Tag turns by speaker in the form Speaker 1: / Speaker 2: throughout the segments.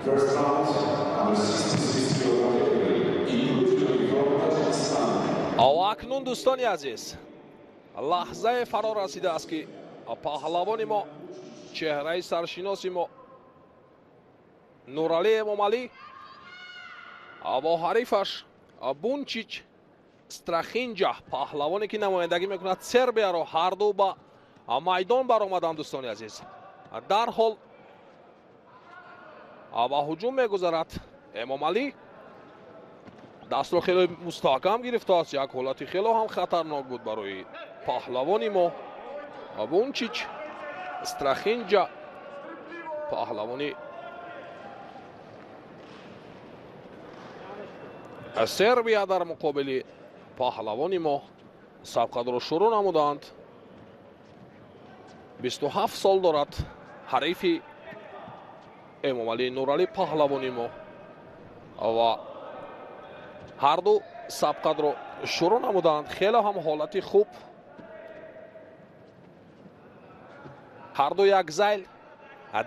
Speaker 1: First round, under 66 kg category, inclusion from Tajikistan.
Speaker 2: Акнун, дӯстони азиз, лаҳзае фаро расидааст, ки паҳлавони мо, чеҳраи саршиноси мо Нуралӣ Эмомалӣ бо ҳарифаш Бунчич Страхинҷа, паҳлавоне ки намояндагӣ мекунад Сербияро, ҳарду ба майдон баромаданд. Дӯстони азиз, дарҳол ба ҳуҷум мегузарад Эмомалӣ. Дастро хеле мустаҳкам гирифтааст. Як ҳолати хело ҳам хатарнок буд барои паҳлавони мо Бунчич Страхинҷа, паҳлавони Сербия дар муқобили паҳлавони мо. Сабқатро шурӯъ намуданд. 27 сол дорад ҳарифи Эмомалӣ Нуралӣ, паҳлавони мо, ва ҳарду сабқатро шурӯъ намуданд. Хеле ҳам ҳолати хуб, ҳарду як зайл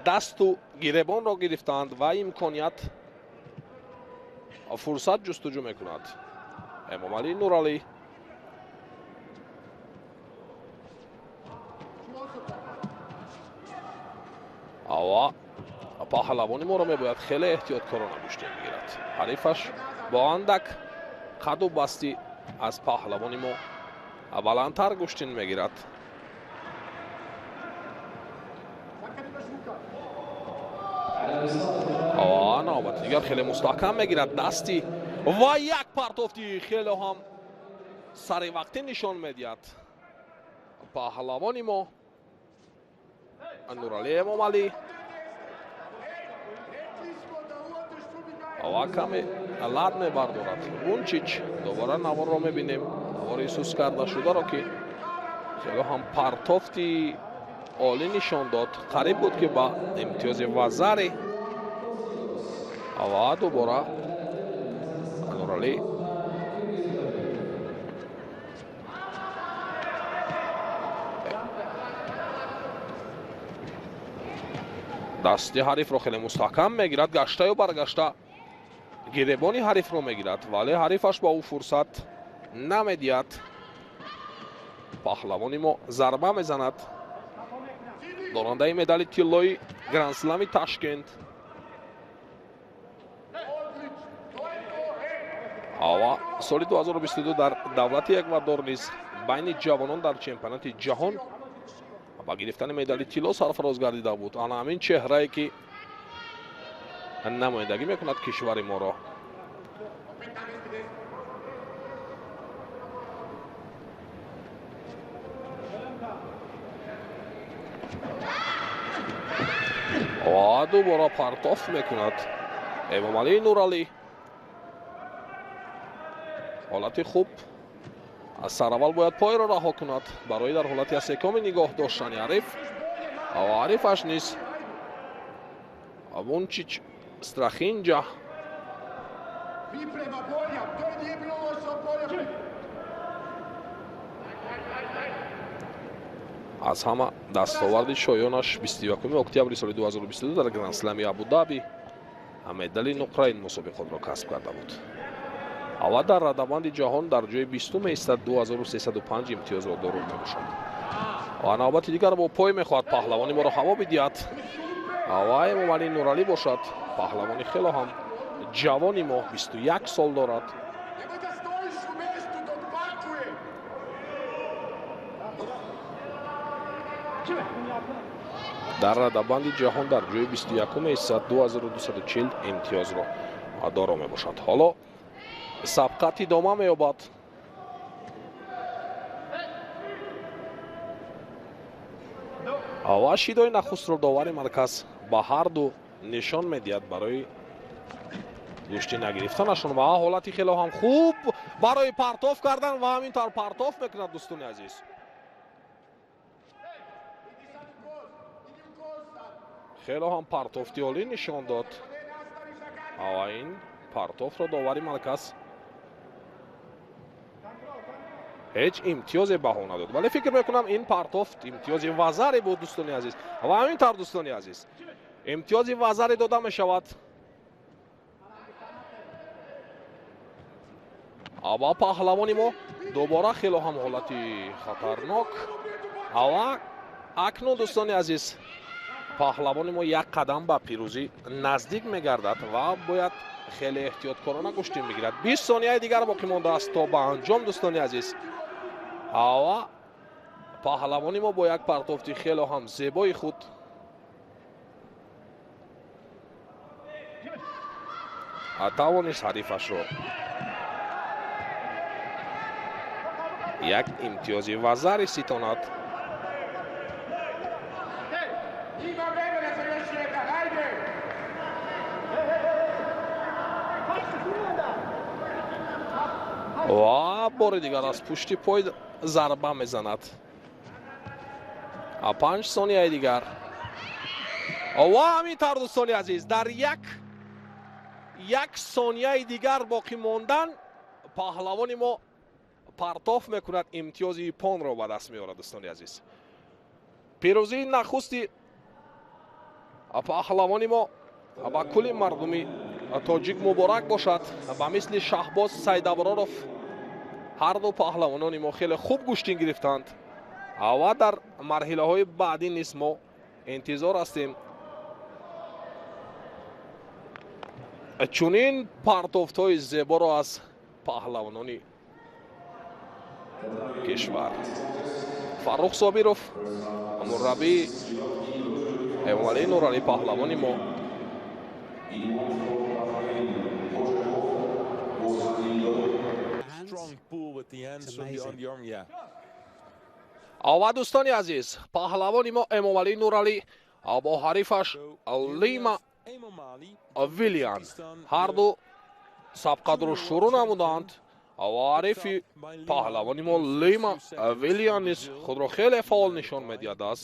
Speaker 2: дасту гиребонро гирифтанд ва имконият, фурсат ҷустуҷӯ мекунад Эмомалӣ Нуралӣ. Ава паҳлавони моро мебояд хеле эҳтиёткорона гӯштин бигирад. Ҳарифаш бо андак қаду басти аз паҳлавони мо баландтар гӯштин мегирад. Навбати дигар хеле мустаҳкам мегирад дасти ва як партофти хеле ҳам саривақтӣ нишон медиҳад паҳлавони мо Нуралӣ Эмомалӣ ва каме лад мебардорад Бунчич. Дубора наворро мебинем, навори сус карда шударо, ки хеле ҳам партофти олӣ нишон дод. Қариб буд, ки ба имтиёзи вазари. Ва дубора Нуралӣ дасти ҳарифро хеле мустаҳкам мегирад, гаштаю баргашта гиребони ҳарифро мегирад, вале ҳарифаш ба ӯ фурсат намедиҳад. Паҳлавони мо зарба мезанад, дорандаи медали тиллои Грандслами Ташкент. Ава соли 2022 дар давлати Эквадор низ байни ҷавонон дар чемпионати ҷаҳон ба гирифтани медали тилло сарфароз гардида буд. Ана ҳамин чеҳрае, ки намояндагӣ мекунад кишвари моро. Ва дубора партоф мекунад Эмомалӣ Нуралӣ. Ҳолати хуб, аз сараввал бояд пойро раҳо кунад барои дар ҳолати асекоми нигоҳ доштани ҳариф. Ва ҳарифаш низ Вунчич Страхинҷа
Speaker 3: Priprema bolja, to nije bilo loša bolja.
Speaker 2: Аз ҳама дастоварди шоёнаш 21 октябри соли 2022 дар Грандслами Абудаби медали нуқраи мусобиқотро касб карда буд. Ава дар радабанди ҷаҳон дар ҷои 20 меистад, 2305 имтиёзро доро мебошад. Ва навбати дигар бо пой мехоҳад паҳлавони моро ҳаво бидиҳад. Ва Эмомалӣ Нуралӣ бошад, паҳлавони хело ҳам ҷавони мо, 21 сол дорад.
Speaker 3: Nemoj da stojiš u mestu dok pakuje.
Speaker 2: Дар радабанди ҷаҳон дар ҷои 21 меистад, 2240 имтиёзро доро мебошад. Ҳоло сабқат идома меёбад. Ва шидои нахустро довари марказ ба ҳарду нишон медиҳад барои гӯшти нагирифтанашон. Ва ҳолати хело ҳам хуб барои партоф кардан ва ҳамин тавр партоф мекунад, дӯстони азиз. Хело ҳам партофти олӣ нишон дод. Ва ин партофро довари марказ Ҳеҷ имтиёзе баҳо надод, вале фикр мекунам ин партофт имтиёзи вазаре буд, дӯстони азиз. Ва ҳамин тавр, дӯстони азиз, имтиёзи вазаре дода мешавад ва паҳлавони мо. Дубора хело ҳам ҳолати хатарнок. Ва акнун, дӯстони азиз, паҳлавони мо як қадам ба пирӯзӣ наздик мегардад ва бояд хеле эҳтиёткорона гӯштин бигирад. 20 сонияи дигар боқӣ мондааст то ба анҷом, дӯстони азиз. Ва паҳлавони мо бо як партофти хело ҳам зебои худ тавонист ҳарифашро як имтиёзи вазари ситонад. Ва бори дигар аз пушти пой зарба мезанад. 5 сонияи дигар. Ва ҳамин тавр, дӯстони азиз, дар як сонияи дигар боқӣ мондан паҳлавони мо партоф мекунад, имтиёзи иппонро ба даст меорад, дӯстони азиз. Пирӯзии нахусти паҳлавони мо ба кулли мардуми тоҷик муборак бошад. Ба мисли Шаҳбоз Сайдаброров ҳар ду паҳлавонони мо хеле хуб гӯштин гирифтанд ва дар марҳилаҳои баъдӣ низ мо интизор ҳастем чунин партофтҳои зеборо аз паҳлавонони кишвар. Фаррух Собиров, мураббии Эмомалӣ Нуралӣ, паҳлавони мо. Ва дӯстони азиз, паҳлавони мо Эмомалӣ Нуралӣ бо ҳарифаш Лима Вилиан ҳар ду сабқатро шурӯъ намуданд. Ва ҳарифи паҳлавони мо Лима Вилиан низ худро хеле фаъол нишон медиҳад. Аз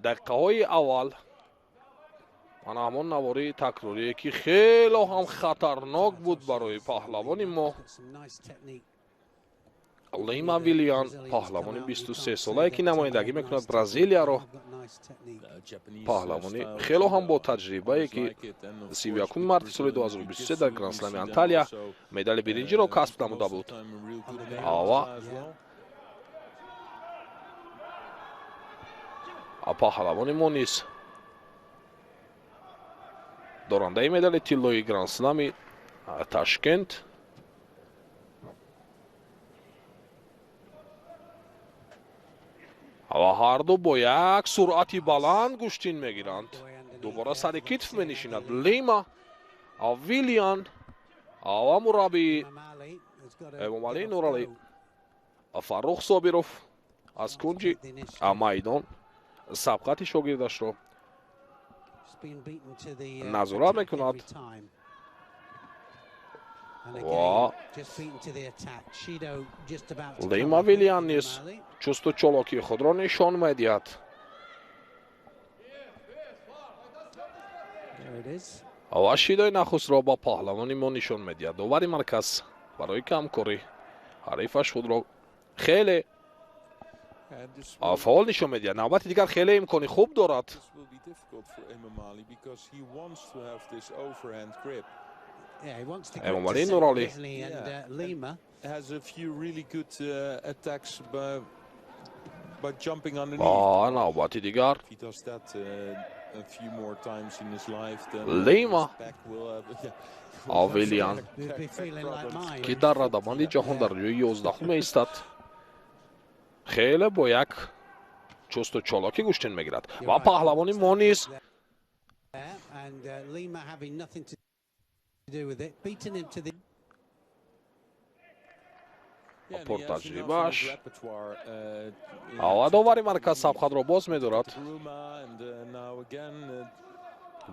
Speaker 2: дақиқаҳои аввал ана ҳамон навори такрорие, ки хело ҳам хатарнок буд барои паҳлавони мо. Лима Вилиан, паҳлавони 23-солае, ки намояндагӣ мекунад Бразилияро, паҳлавони хело ҳам бо таҷрибае, ки 31 марти соли 2023 дар Гранд-слами Анталия медали биринҷиро касб намуда буд. Ва паҳлавони мо низ дорандаи медали тиллои Гранд-слами Ташкент. Ва ҳар ду бо як суръати баланд гӯштин мегиранд. Дубора сари китф менишинад Лима Вилиан ва мураббии Эмомалӣ Нуралӣ Фаррух Собиров аз кунҷи майдон сабқати шогирдашро назорат мекунад. Ва Лима Вилиан низ чусту чолокии худро нишон медиҳад. Ва шидои нахустро ба паҳлавони мо нишон медиҳад. Довари марказ барои камкорӣ ҳарифаш худро хеле фаъол нишон медиҳад. Навбати дигар хеле имкони хуб дорад. Эмомалӣ Нуралӣ ва навбати дигар Лима Вилиан, ки дар радабанди ҷаҳон дар ҷои 11 меистад, хеле бо як чусту чолокӣ гӯштин мегирад. Ва паҳлавони мо низ пуртаҷрибааш. Ва довари марказ сабқатро боз медорад.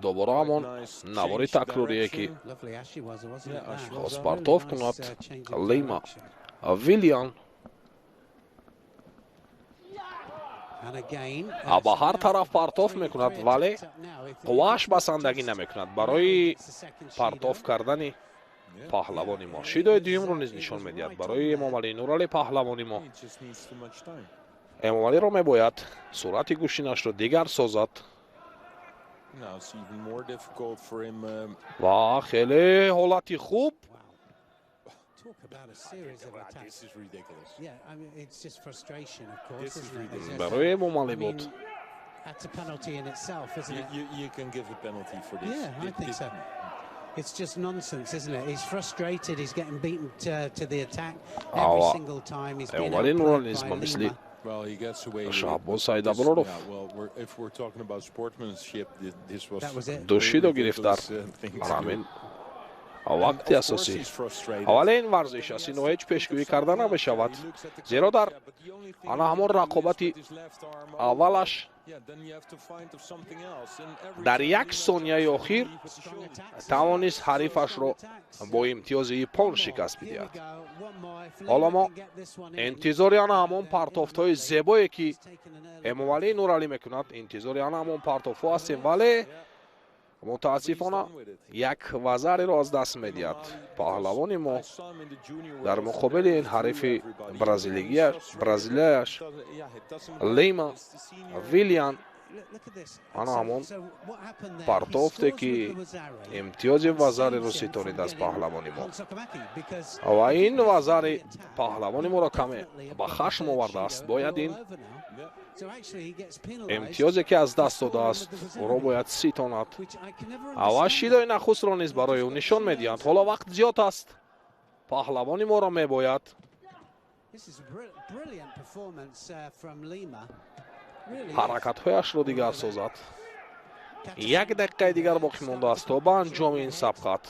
Speaker 2: Дубора ҳамон навори такрорие, ки хост партоф кунад Лима Вилиан. Ба ҳар тараф партоф мекунад, вале қуввааш басандагӣ намекунад барои партоф кардани Паҳлавони мо шидои дуюмро низ нишон медиҳад барои Эмомалӣ Нуралӣ. Паҳлавони мо Эмомалиро мебояд суръати гӯштинашро дигар созад ва хеле ҳолати хуб. Барои Эмомалӣ буд.
Speaker 4: That's a penalty in itself, isn't it?
Speaker 5: You can give a penalty for this.
Speaker 4: Yeah, I think so. It's just nonsense, isn't it? He's frustrated. He's getting beaten to the attack every single time. He's been outplayed by Lima.
Speaker 5: Well, he gets away with
Speaker 2: Шаҳбоз
Speaker 5: it.
Speaker 2: Саидаброров
Speaker 5: Yeah, well, if we're talking about sportsmanship, this was
Speaker 4: That was it.
Speaker 2: Ду шидо гирифт дар
Speaker 5: ridiculous, thing to do.
Speaker 2: ҳамин вақти
Speaker 5: And of course
Speaker 2: асосӣ.
Speaker 5: he's frustrated.
Speaker 2: Аввале ин варзиш аст, ино ҳеҷ пешгӯӣ карда намешавад, зеро дар ана ҳамон рақобати аввалаш дар як сонияи охир тавонист ҳарифашро бо имтиёзи иппон шикаст бидиҳад. Ҳоло мо интизори ана ҳамон партофтҳои зебое, ки Эмомалӣ Нуралӣ мекунад, интизори ана ҳамон партофҳо ҳастем, вале мутаассифона як вазареро аз даст медиҳад паҳлавони мо дар муқобили ин ҳарифи бразилияш Лима Вилиян. Ана ҳамон партофте, ки имтиёзи вазареро ситонид аз паҳлавони мо, ва ин вазари паҳлавони моро каме ба хашм овардааст. Бояд ин имтиёзе, ки аз даст додааст, ӯро бояд ситонад ва шидои нахустро низ барои ӯ нишон медиҳанд. Ҳоло вақт зиёд аст, паҳлавони моро мебояд
Speaker 4: This is a brilliant performance from Lima. Really is.
Speaker 2: ҳаракатҳояшро дигар созад. Як дақиқаи дигар боқӣ мондааст то ба анҷоми ин сабқат.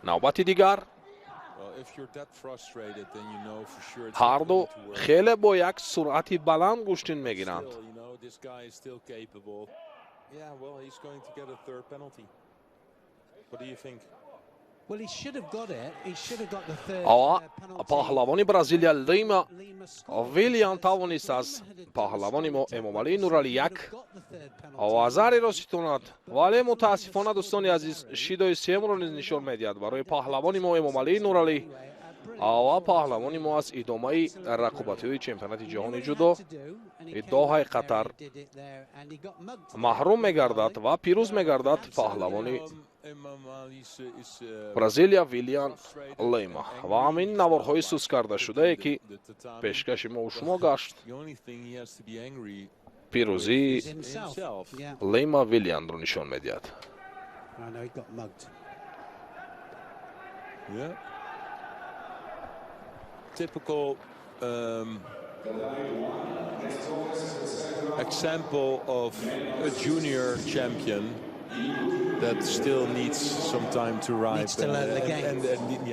Speaker 2: Навбати дигар ҳарду хеле бо як суръати баланд гӯштин мегиранд.
Speaker 5: This guy is still capable. Yeah, well, he's going to get a third penalty. What do you think?
Speaker 4: Well, he should have got it. He should have got the third
Speaker 2: Ава
Speaker 4: penalty.
Speaker 2: паҳлавони Бразилия Лима
Speaker 4: Lima scored.
Speaker 2: Вилиян тавонист аз паҳлавони мо Эмомалӣ Нуралӣ як вазареро ситонад, вале мутаассифона, дӯстони азиз, шидои сеюмро низ нишон медиҳад барои паҳлавони мо Эмомалӣ Нуралӣ, ва паҳлавони мо аз идомаи рақобатиҳои чемпионати ҷаҳони ҷудо Доҳаи Қатар маҳрум мегардад ва пирӯз мегардад паҳлавони Бразилия Вилиян Лейма. Ва ҳамин наворҳои суст кардашудае, ки пешкаши мо шумо гашт, пирӯзии
Speaker 4: Himself. Yeah,
Speaker 2: Лейма Вилианро нишон медиҳад.
Speaker 4: I know he got mugged.
Speaker 5: Yeah. Typical example of a junior champion that still needs some time to ripe
Speaker 4: Needs to learn the game.
Speaker 5: And, yeah.